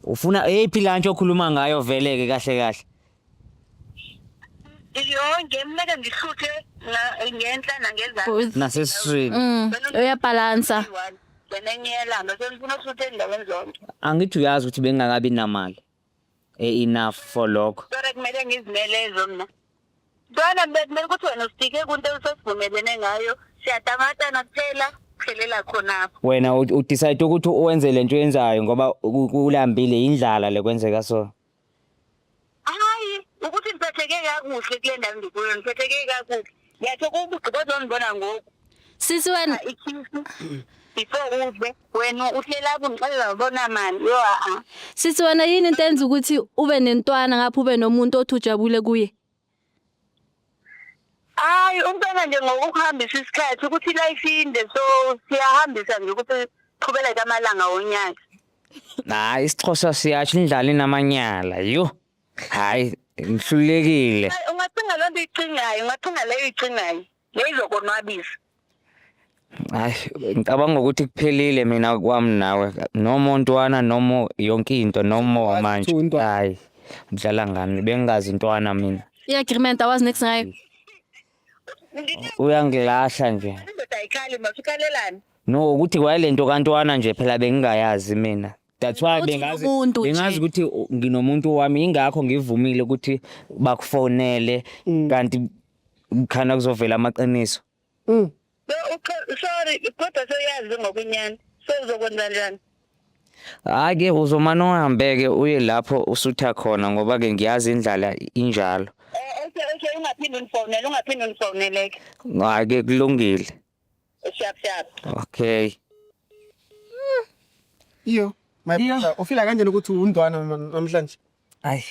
Ufuna eyiphi lunch okhuluma ngayo vele ke kahle kahle? Yonke kumele ngihluthe ngenhla nangezansi. Both. Nasesiswini. Uyabhalansa. Wena ngiyelamba sengifuna ukuhlutha endaweni zonke. Angithi uyazi ukuthi bengingakabi namali e-enough for lokho. Kodwa kumele ngizimelezo mina. Ntwana, bekumele ukuthi wena usitike kunto esesivumelene ngayo. Siyatamatana kuphela, kuphelela khonapho. Wena udecide ukuthi uwenze lento oyenzayo ngoba ulambile, indlala le kwenzeka so. Hayi, ukuthi ngiphatheke kakuhle kule ndawo ndikuyo, ngiphatheke kakuhle. Ngiyatho ukugqiba ozongibona ngoku. Sisi wena. Ikhisi before udle, wena uhlela lapho ngixelela ubona mani. Yo a. Sisi wena, yini into enza ukuthi ube nentwana ngapha, ube nomuntu othi ujabule kuye? Hayi, umntwana nje ngokuhambisa isikhathi, ukuthi life inde, so siyahambisa nje ukuthi qhubeleke amalanga wonyaka. Hayi, isiXhosa siyasho, indlala inamanyala. Yo. Hayi, ngihlulekile. Hayi, ungacinga loo nto uyicingayo, ungacinga leyo uyicingayo, leyo izokonwabisa. Hayi, ngicabanga ukuthi kuphelile mina kwami nawe. Noma untwana, noma yonke into, noma manje. Untwana. Hayi. Udlala ngami, bengingazi intwana mina. I-agreement awazi next ngayo. Uyangilahla nje. Indoda ayikhali, masukhalelani. No, ukuthi kwalento kantwana nje phela bengingayazi mina. That's why Uthi bengazi unomuntu nje. bengazi ukuthi nginomuntu wami, ingakho ngivumile ukuthi bakufonele, kanti khana kuzovela amaqiniso. Sorry, kodwa sewuyazi ngokunyani. So uzokwenza njani? Hayi ke, uzomane uhambe-ke uye lapho usutha khona, ngoba ke ngiyazi indlala injalo. Okay, ungaphinde ungifonele, ungaphinde ungifoneleke. Hayi ke, kulungile. Sharp sharp. Okay. Iyo, my brother, ufila kanjani ukuthi undwana namhlanje? Ayi.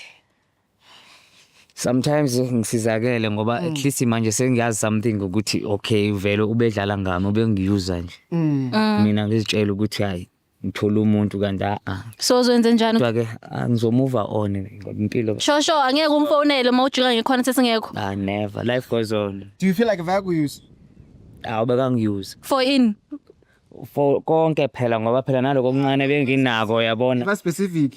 Sometimes ngisizakele ngoba at least manje sengiyazi something ukuthi okay, vele ubedlala ngami, ubengiyuza nje. Mina ngizitshela ukuthi hayi, ngithola umuntu, kanti a. So uzowenze njani? Kodwa ke ngizomove on ngoba impilo Sho angeke umfonele uma ujika ngekhona sesingekho? Ah, never. Life goes on. Do you feel like vakuyuse? Awu, bekangiyuza. For in? For konke phela, ngoba phela naloko okuncane benginako, yabona. Ba specific.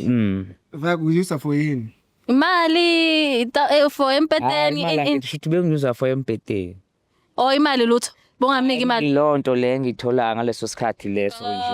Vakuyusa for yini? Imali for empeteni? Hayi, imali angithi bengiyuza for embhedeni. Oh, imali lutho. Bongamniki imali. Leyo nto le engiyithola ngaleso sikhathi leso nje.